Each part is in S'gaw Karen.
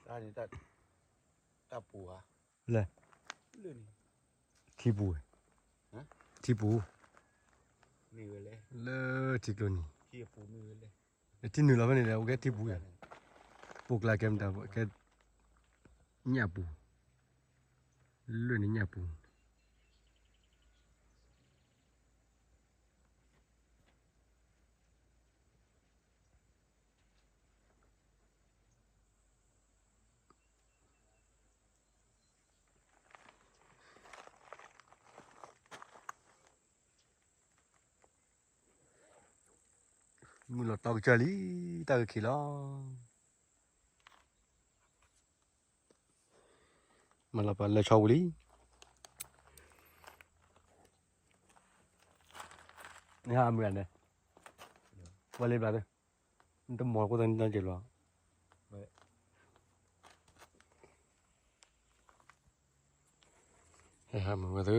လံနီၤတဘျီ, လဲၣ်, ထံပူၤ, ထံပူၤ, လၢထံကျိနံၤ, ထံနုာ်လီၤဖဲန့ၣ်ဒီး အိၣ်ကဲထံပူၤ, ပိာ်ကျါကဲမတၤ, ကဲညၣ်ပူၤ, လွံၢ်န့ၣ်ညၣ်ပူၤ မုၢ်လီၤတီကစၢၢ်လံ, တၢ်ကခံးလီၤ, မၤလီၤပာ်လၢဆီပူၤလံ, နဟးမုၢ်ဂၤန့ၣ်, ဝဲလ့ဘျးသၢ, နတမီၤကိၢ်သၢနတၢ်က့ၤလီၤ ဟဲဟးမုၢ်ဝဲသၢ,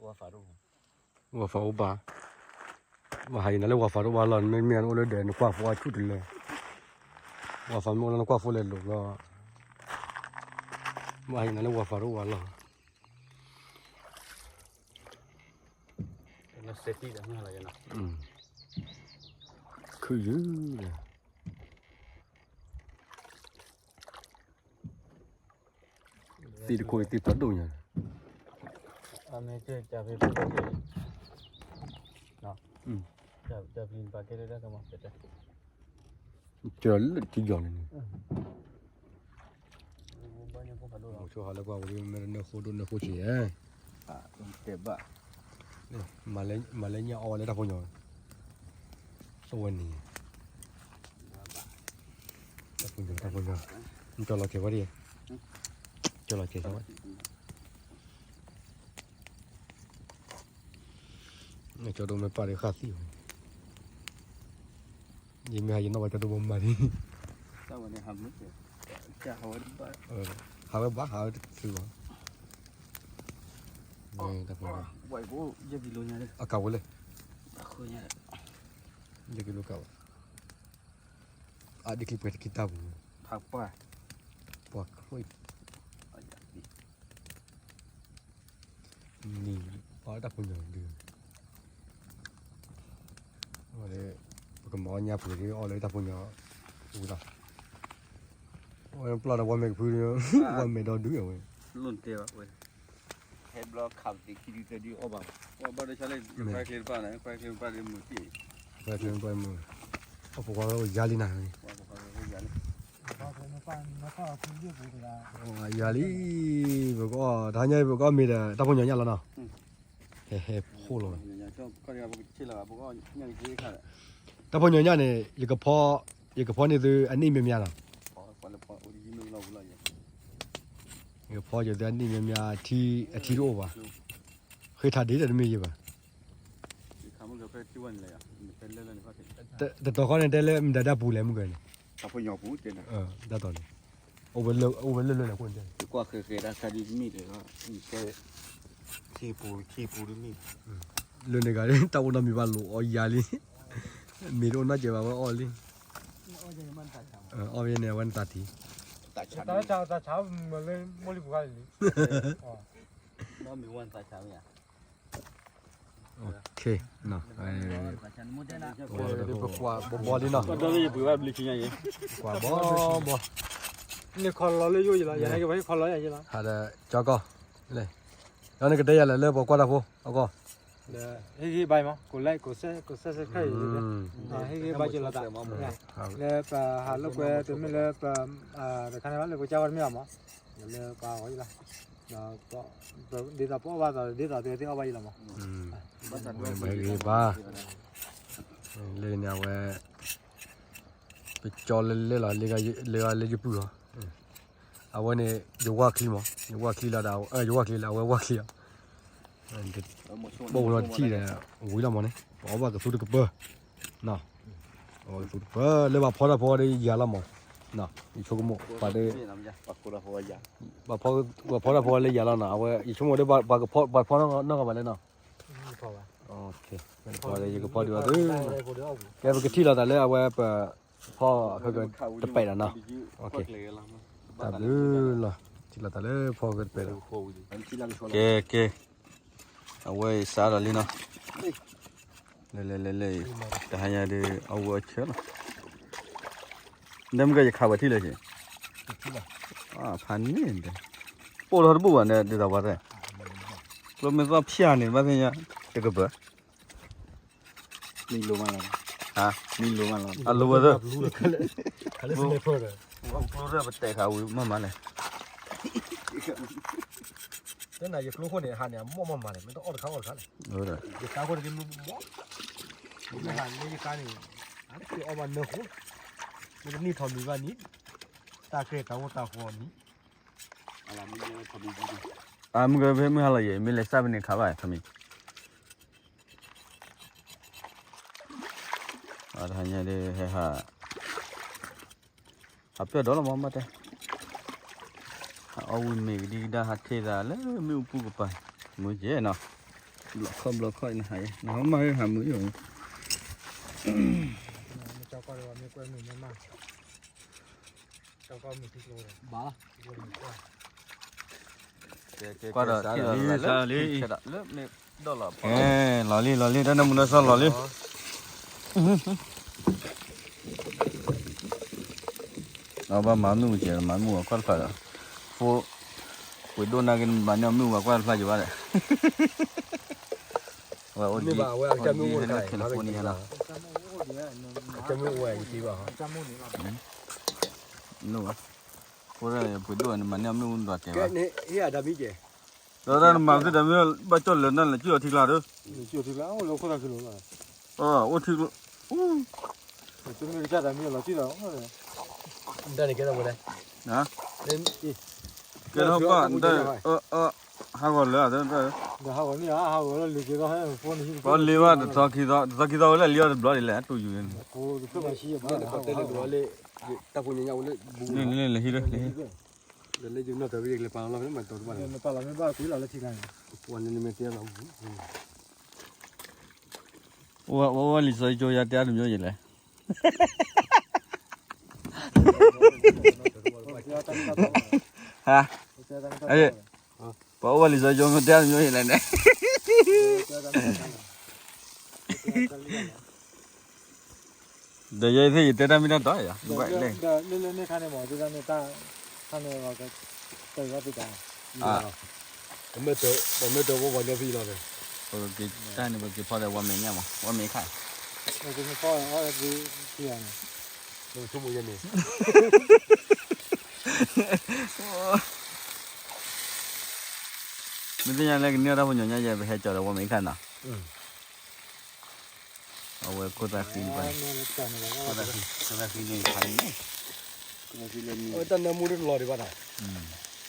ဝၤဖးအိၣ်ဘၣ်, မ့ၢ်ဟးအံၤနၤလၢဝၤဖးတအိၣ်ဘၣ်လီၤ, မ့မ့ၢ်အိၣ်လၢဒဲးနကွၢ်ဖိအဆူၣ်တလၢ, ဝၤဖးမ့ၢ်အိၣ်လၢနကွၢ်ဖိလဲၤလိာ်လီၤ, မ့ၢ်ဟးအံၤနၤလၢဝၤဖးတအိၣ်ဘၣ်လီၤ, ခုၣ်ယုၢ် သ့ၣ်တခိၣ်အံၤသ့ၣ်ဖးဒိၣ်ညါ, ကၢလၢထံယီၤန့ၣ်န့ၣ်, မုဆိဟးလၢပှၤဝံၤမ့ၢ်နၢဃိဒိၣ်နၢဃိဆံး, မၤလၢညၣ်အီၣ်ဝဲလၢတၢ်ဖိညီ, အဝဲန့ၣ် တၢ်ဖိညီ တၢ်ဖိညီ, ကၠီလီၤကဲၤဝဲဒၣ်, ကၠီလီၤကဲၤဝဲ, ကၠီဒိၣ်မ့ၢ်ပာ်ဒီးဃၣ်သံၣ်ဝဲ, ယမ့ၢ်ဟးယနီၣ်ဘၣ်ကၠီဒိၣ်ဘိမၤဒံး, ဟးဝဲဘၣ်ဟးဝဲတချုးဘၣ်, တၢ်ဖိညီ, အကးဝဲလဲၣ်, ယကလိကးဝဲ, အဒ်ချံပှဲၤတခံတၢ်ပူၤ, ပှၤခွံ နံၤ ပှၤတၢ်ဖိညီဒုး, ပကမၤအီၣ်ညၣ်ပှဲၤဒ်အီၣ်လၢတၢ်ဖိညီ, ဝံၤလီၤ, ပျီၢ်ဒီးဝဲမဲာ်ကဖု, ဝဲမဲာ်ဒီဒုးအဝဲ, ဟဲဘျီခးပသံးခံဒုသၢဒုအီၣ်ဘၣ်, ဘၣ်ဒ်ဆၣ်လၢ ခွဲးချ့တပၣ်န့ၣ် ခွဲးချ့တပၣ်ဒ်မုာ်တံၢ်, ခွဲးချ့တပၣ်မုာ်, အပှၤဝဲယါလံနၤ, ယါလံ, ပကအီၣ် တဟါညါပကအီၣ်မ့ၤဒီး တၢ်ဖိညီညၣ်လီၤနီၤ, ဟဲဟဲဖိလီၤ, တၢ်ဖိညီညၣ်န့ၣ် ယကဖီ, ယကဖီန့ၢ်သုအနံၣ်မ့ၢ်မ့ၢ်နီၤ, ယကဖီယသုအနံၣ်မ့ၢ်မ့ၢ် အထံတအိၣ်ဘၣ်, ဃ့ထးဒ့ဒီးတမ့ၢ်ယဲဘၣ်, တတီၤဃီန့ၣ် တဲလၢမတၤဒၣ်ပူၤလဲၣ်မုၢ်ကန့ၣ်, တၢ်တီၤန့ၣ်, အိၣ်ဝဲလၢလၢန့ၣ်အဃိန့ၣ်, လၢန့ၣ်ဂၤ တၢ်အိၣ်နီတမံၤဘၣ်လိာ်အီၣ်ယါလံ, မ့ၢ်တအိၣ်နီတစဲးဘၣ်ဝဲအီၣ်လံ, အီၣ်ဖဲန့ၣ် အဝဲန့ၣ်သးထံး, တၢ်ဆါမ့ၢ်လၢမိၢ်လံပူၤခါန့ၣ်လံ, ကွၢ်ဘီဘီ, န့ၣ်ခီလီၤလၢယိၣ်ယံၤလီၤ, ယၤန့ၣ်ကဘၣ်ဟ့ၣ်ခီလီၤယၤယံၤလီၤ, ဟးဒီးကၠီကီၢ်, လၢ, ဒီးနကတဲယၤလဲၣ်လၢပှၤကွၢ်တၢ်ဖိအဂီၢ်, ဟ့ၣ်ဂံၢ်ဘါမး ကိးလဲ ကိးဆဲ ကိးဆဲဆဲခါအံၤ, ဟ့ၣ်ဂံၢ်ဘါက့ၤလီၤသး, လၢပဟးလိာ်ကွဲတမ့ၢ်လၢပ, တခါန့ၣ်လၢပကစၢ်ဝဲတမ့ၢ်ဘၣ်မး, လၢပှၤအဂီၢ်ယံၤလီၤ, ဒ်သိးပအီၣ်ဘၣ်သး ဒ်သိးသုသ့ၣ်အီၣ်ဘၣ်ယံၤလီၤမး, ဟ့ၣ်ဂံၢ်ဘါ, လၢန့ၣ်အဝဲ ပကၠီလၢလဲၣ်လီၤ, လၢဂၤလၢယပုၢ်လီၤ, အဝဲန့ၣ် ယဝၢ်ချံမး ယဝၢ်ချံလီၤဒီး ယဝၢ်ချံလၢအဝဲဝၢ်ချံလီၤ, ဘၣ်အိၣ်လီၤတထံၣ်ဒီး ဝံၤလီၤမးန့ၣ် ပအီၣ်ဘၣ်ကသူတကပၢၢ်, ပအီၣ်ဘၣ်ကသူတကပၢၢ် လၢပှၤဖီတၢ်ဖိဒီးယၤလီၤမး, ယဆိကမိၣ်ပှၤဒီး ပှၤဖီတၢ်ဖိလၢယၤလီၤနီၤ, အဝဲယဆိကမိၣ်ဒီး ပှၤဖီနီၢ်ကီၢ်ဘၣ်လဲၣ်နီၤ, ကဲ ယကဖီဒံးဘၣ်သု, ကဲ ပကထံၣ်လိာ်သးလၢအဝဲပဖီအဖၢကတပဲာ်ဒီးနီၤ, တၢ်ဘျုးလီၤ, ထံၣ်လိာ်သးလၢဖီကတပဲာ်ဒီး, ကဲ ကဲ, အဝဲအံၤစးဒီးလံနီၤ, လဲၤလဲၤလဲၤလဲၤ, တဟါညါဒုး အဝဲအဆၢလီၤ, ဒ်မ့ၢ်ကယခးဝဲထံၣ်လၢက့ၤ, ဖးန့ၣ်, ပိၢ်ထီၣ်တဘူၣ်ဘၣ်န့ၣ် ဒ်သိးပှၤတဲ, ကျိမ့ၢ်သီၣ်ဖျါန့ၣ် ဘၣ်သ့ၣ်ညါ, တကပၤ မံလိမးလီၤ, မံလိမးလီၤ, အလိဝဲသၢ, ကျိရဲၣ်ပတဲာ်ဃာ်ဝံၤမးမးလဲၣ်, တဲနၤယကျိခိၣ်န့ၣ် ဟးန့ၣ် အမီၢ်မးမးလဲၣ်, မ့ၢ်တအီၣ်တခါအီၣ်တခါလဲၣ်, ယကါခိၣ်တက့ၢ်မုၢ်ဘီ, မ့ၢ်ဟးန့ၣ်ယကါန့ၣ်, အီၣ်ဘၣ်နၢဃိ, မ့ၢ်တနံၣ်ထီၣ်မံၤဘၣ်န့ၣ်, တၢ်ကဲတၢ်အိၣ်တၢ်ဃီန့ၣ်, အမုၢ်ကဖဲမုၢ်ဟါလီၤယဲၢ် မ့ၢ်လဲၤစၢ်ဖဲန့ၣ်ခးဘၣ်ထီၣ်မံၤ အတဟါညါဒ်ဟဲဟး, ဟးပျီၢ်ဒီးလီၤမးဘၣ်တဲ, ဟးအီၣ်ဝံၤမ့ၤကဒံကဒါ ဟးထ့သးလၢမ့ၣ်အူပူၤကပၤ, မုာ်ကဲနီၤ, ဘျီခီၣ်ဘျီခီၣ်အံၤနဟး, နဟးမၤဟ့ၣ်ဟးမုာ်အံၤ, ကွၢ်ဒီးထံၣ်လီၤလံ, လီၤလံ လီၤလံ တၢ်နၢမူနီၢ်စီလီၤလံ, လီၤဘၣ်မၤမုၢ်ကဲ မၤမုၢ်အကွၢ်တဖျါဒီး, ဖိ, ပှ့ၤဒိၣ်နၤက့ၤမၤန့ၢ်မုၢ်ဝဲကွၢ်တဖျါယဘၣ်ဒီး, ဝဲအိၣ်ဒံး, ဝဲအိၣ်ဒံးဟဲလၢခဲလၢာ်ဖိန့ၣ်ဟဲလီၤ, အဖိ, ပှ့ၤဒိၣ်န့ၣ်မၤန့ၢ်မုၢ်ဒွးကဲဘၣ်, ဒီးတၢ်နမၤသ့ၣ်တမ့ၢ်ဘၣ်ကၠီၣ်လၢာ်နၢ်လဲၤကၠီၣ်အီၤထံကျါဒီး, အိၣ်ထံကျါ, တမ့ၢ်ကစၢ်တၢ်မ့ၢ်လီၤကၠီၣ်ဒီး, ကဲထီၣ်ဘၣ်, ဟးဂီၤလၢာ်, ပှၤလ့ဘၣ်တသီခံသီ, တသီခံသီဝဲလၢလံအီၤတဘျီဒ်လဲၣ် အတူယူၤန့ၣ်, လၢဟံၣ်ဒီး, အိၣ်ဝဲလံာ်စီဆှံကၠိယါတဲအါတမံၤယလဲၣ်, ဟါ, ပှၤအိၣ်ဝဲလံာ်စီဆှံကၠိမ့ၢ်တဲအါတမံၤယလဲၣ်န့ၣ်, ဒီးယဲသ့ၣ်ယတဲတၢ်မ့ၢ်တၢ်တီယၤ, ခါန့ၣ်မ့ၢ်, ပမ့ၢ်တဝီပှၤညီဖံလီၤ, ပက့ၤတၢ်န့ၣ် ပက့ၤဖီဒီးဝါမဲာ်ညါမး, ဝါမဲာ်ခါ, ဆိကမိၣ်ယဲန့ၣ်, မ့ၢ်သ့ၣ်ညါလၢကန့ၢ်အီၣ်တၢ်ဖိညီညါယဲ ပဟဲကၠီၤဒီးဝါမဲာ်ခါနီၤ, အဝဲခိၣ်သၣ်ဃံ, ခိၣ်သၣ်ဃံန့ၣ်, တၢ်နၢမူတလီၤဒံးဘၣ်တၢ်,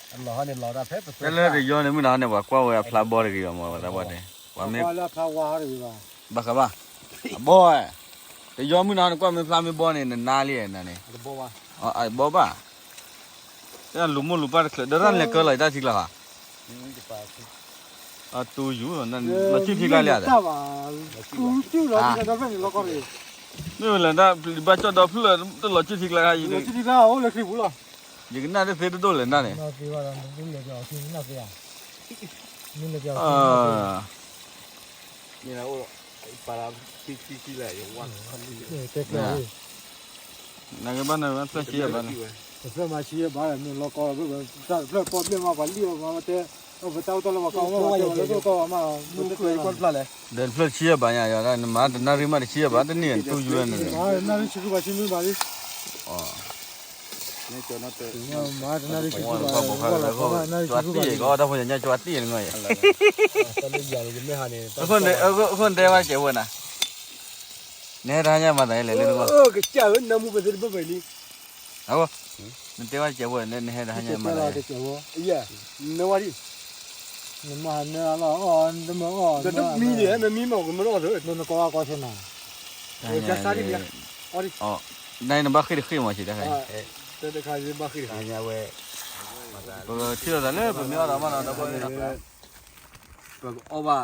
တၢ်လၢတယီန့ၣ် မုၢ်နၤန့ၣ် ပှၤကွၢ်ဝဲအဖျါဘီတဂ့ၤဘၣ်မး ပှၤသးပှၢ်တဲ, ပှၤမ့ၢ်, ဘၣ်ဃးဘၣ်, အဘီဝဲ, တယီမုၢ်နၤန့ၣ် ကွၢ်မ့ၢ်ဖျါမ့ၢ်ဘီန့ၣ် နနါလံနၤန့ၣ်, အဘီဘၣ်, တၢ်လူၤမိၢ်လူၤပၢ်တချုး ဒီးတၢ်လဲၤကၢလီၤယတၢ်ထံကျါဧါ, အတူယူၤ, လီၤစုထံကျါလံဧါ, မ့ၢ်ဝဲလဲၣ် ဘၣ်ကၠီၣ်ဒီဖျၢၣ်တလီၤစုထံကျါဧါ, ယကနၣ်တသ့တဒိၣ်လဲၣ်နၤန့ၣ်, နကဘၣ်နဖျၢၣ်ဆံယဘၣ်, ဒီးတဖျၢၣ်ဆံယဘၣ်ညါ, တၢ်ဖိညါညါကၠီတံၢ်ကီး တၢ်ဖိညါညါကၠီတံၢ်န့ၣ်, အဃိန့ၣ်တဲဝဲကဲဝဲနၤ, နဟဲတဟါညါမၤသးလဲၣ်လၢနဂီၢ်, ကစၢ်ဧၢ နၢမူပသ့တဘၢဘၢလံ, အ, နတဲဝဲကဲဝဲ နဟဲတဟါညါမၤသးလဲၣ်, နဝဲဒၣ်, နမၤနၢအလီၢ်အီၣ်, နမၤအီၣ်, နမံန့ၣ် နမံမ့ၢ်ကမၢအီၣ်သၢ, နကိးအကီဆဲနၤ, နဘၣ်ဃ့ၢ်တဃ့ၢ်မး ဆံးတခါ, တခါဘၣ်ဃ့ၢ်တဃ့ၢ်, ပကထံၣ်လိာ်သးလၢပမ့ၢ်အီၣ်ဒီးမးနီၤ ဒီပုၢ်ဝဲၢ်, ပကအီၣ်ဘၣ်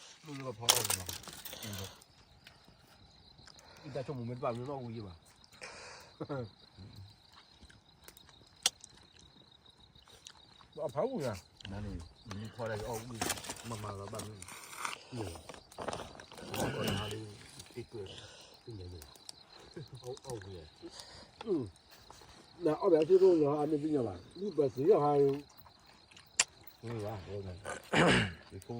ဖီအီၣ်ဝံၤလီၤ, အံၤတၢ်ဆိကမိၣ်မ့ၢ်တဘၣ်မ့ၢ်အီၣ်ဝံၤယဘၣ်, အဖးဝံၤဧါ, နဖီဒၣ်ယအီၣ်ဝံၤ, မၤမၤလီၤဘၣ်မ့ၢ်, မ့ၢ်, အီၣ်နဟါလၢ, သ့ၣ်ကၢၢ်, သ့ၣ်ညါယဲ, အီၣ်ဝံၤ, နအီၣ်ဘၣ်သ့ၣ်ဒိၣ်လီၤအမ့ၢ်သ့ၣ်ညါဘၣ်, ဝံၣ်ပှၤသ့ၣ်ညါဟါ, မ့ၢ်ဘၣ်, ယဖိ